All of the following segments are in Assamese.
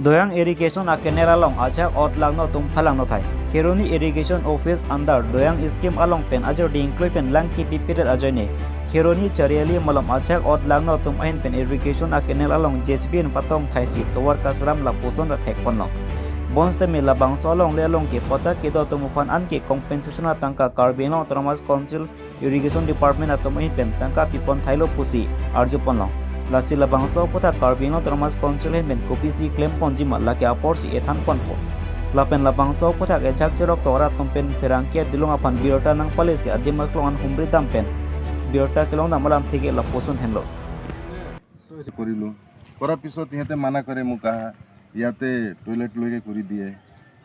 Doyang irrigation a canal along achak ot langno tum phalang no thai. Kheroni irrigation office under Doyang scheme along pen ajo dingkloi pen lang ki pipiret ajoine. Kheroni chariali malam achak ot langno tum ahin pen irrigation a canal along JCB patong thaisi towar kasram la poson ra thek ponno. Bons te mi labang so along le along ki pota ki do tumufan an ki compensation tangka Karbi Autonomous Council Irrigation Department atum ahin pen tangka pipon thailo pusi arju ponlo. Lachi labangso putha Karbi Autonomous Council hen ben kopisi claim ponjima laki apor si ethan ponpo. Lapen labangso putha ke jak jerok tora tumpen ferangkia dilong apan birota nang palesi adima klongan humri dampen birota kelong namalam thike la posun henlo. কৰিলোঁ, কৰাৰ পিছত সিহঁতে মানা কৰে মোক আহা। ইয়াতে টয়লেটলৈকে কৰি দিয়ে,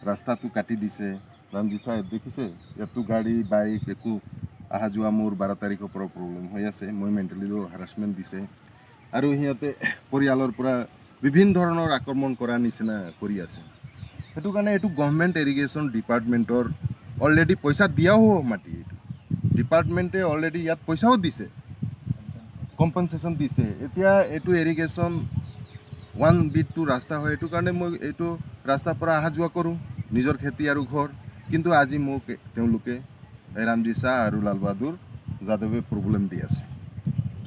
ৰাস্তাটো কাটি দিছে। ৰামজী চাহেব দেখিছে, ইয়াতো গাড়ী বাইক একো অহা যোৱা মোৰ 12 তাৰিখৰ পৰা প্ৰব্লেম হৈ আছে। মই মেণ্টেলিও হাৰাচমেণ্ট দিছে আৰু সিহঁতে পৰিয়ালৰ পৰা বিভিন্ন ধৰণৰ আক্ৰমণ কৰাৰ নিচিনা কৰি আছে। সেইটো কাৰণে এইটো গভমেণ্ট ইৰিগেশ্যন ডিপাৰ্টমেণ্টৰ অলৰেডি পইচা দিয়াও মাটি। এইটো ডিপাৰ্টমেণ্টে অলৰেডি ইয়াত পইচাও দিছে, কম্পেনচেশ্যন দিছে। এতিয়া এইটো ইৰিগেশ্যন ওৱান বিটটো ৰাস্তা হয়, এইটো কাৰণে মই এইটো ৰাস্তাৰ পৰা অহা যোৱা কৰোঁ নিজৰ খেতি আৰু ঘৰ। কিন্তু আজি মোক তেওঁলোকে এই ৰামজী শ্বাহ আৰু লাল বাহাদুৰ যাদৱে প্ৰব্লেম দি আছে।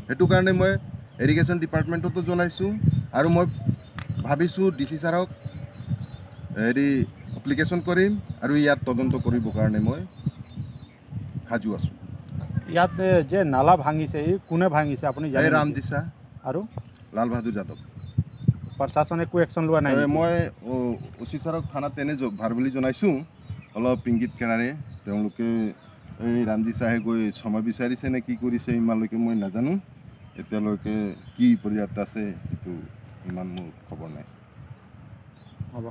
সেইটো কাৰণে মই ইৰিগেশ্যন ডিপাৰ্টমেণ্টতো জনাইছোঁ আৰু মই ভাবিছোঁ ডি চি ছাৰক হেৰি এপ্লিকেশ্যন কৰিম আৰু ইয়াত তদন্ত কৰিবৰ কাৰণে মই সাজু আছোঁ। ইয়াত যে নালা ভাঙিছে, এই কোনে ভাঙিছে আপুনি জানে এই নেকি? ৰামজী শ্বাহ আৰু লাল বাহাদুৰ যাদৱ। প্ৰশাসনে একো একশ্যন লোৱা নাই নেকি? মই অ' চি ছাৰক থানাত এনে ভাৰ্বেলি জনাইছোঁ অলপ ইংগিত কেৰাৰে। তেওঁলোকে এই ৰামজী চাহে গৈ ক্ষমা বিচাৰিছে নে কি কৰিছে ইমানলৈকে মই নাজানো। এতিয়ালৈকে কি পৰ্যায়ত আছে সেইটো ইমান মোৰ খবৰ নাই। হ'ব।